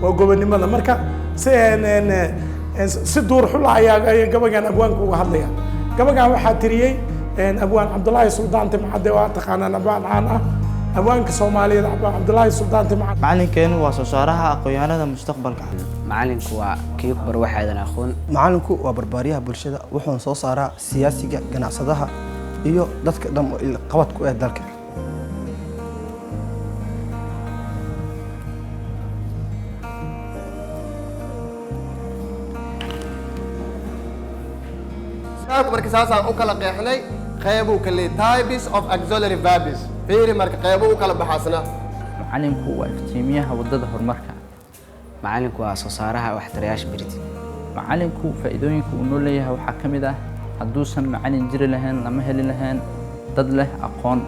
Waa gobonimada. Marka si duur xula ayaa gabagan abwaanka uga hadlaya. Gabagan waxaa tiriyey abwaan Cabdulaahi Suldaan Timcadde. Waa taqaanaan, abwaan caan ah, abwaanka Soomaaliyeed, abwaan Cabdulaahi Suldaan Timcadde. Macalinkeenu waa soo saaraha aqoonyahanada mustaqbalka. Macalinku waa kii ku bar waxaadan aqoon. Macalinku waa barbaariyaha bulshada, wuxuuna soo saaraa siyaasiga, ganacsadaha iyo dadka dhan oo qabad ku eh dalka. Marka saasaan u kala qeexnay qeybuu ka leeyahay types of auxiliary verbs. Fiiri, marka qeybo u kala baxaasna. Macalinku waa iftiimiyaha waddada horumarka. Macalinku waa soo saaraha waxtarayaasha beriti. Macalinku faa'iidooyinka uu noo leeyahay waxaa ka mid ah, hadduusan macalin jiri lahayn, lama heli lahayn dad leh aqoon.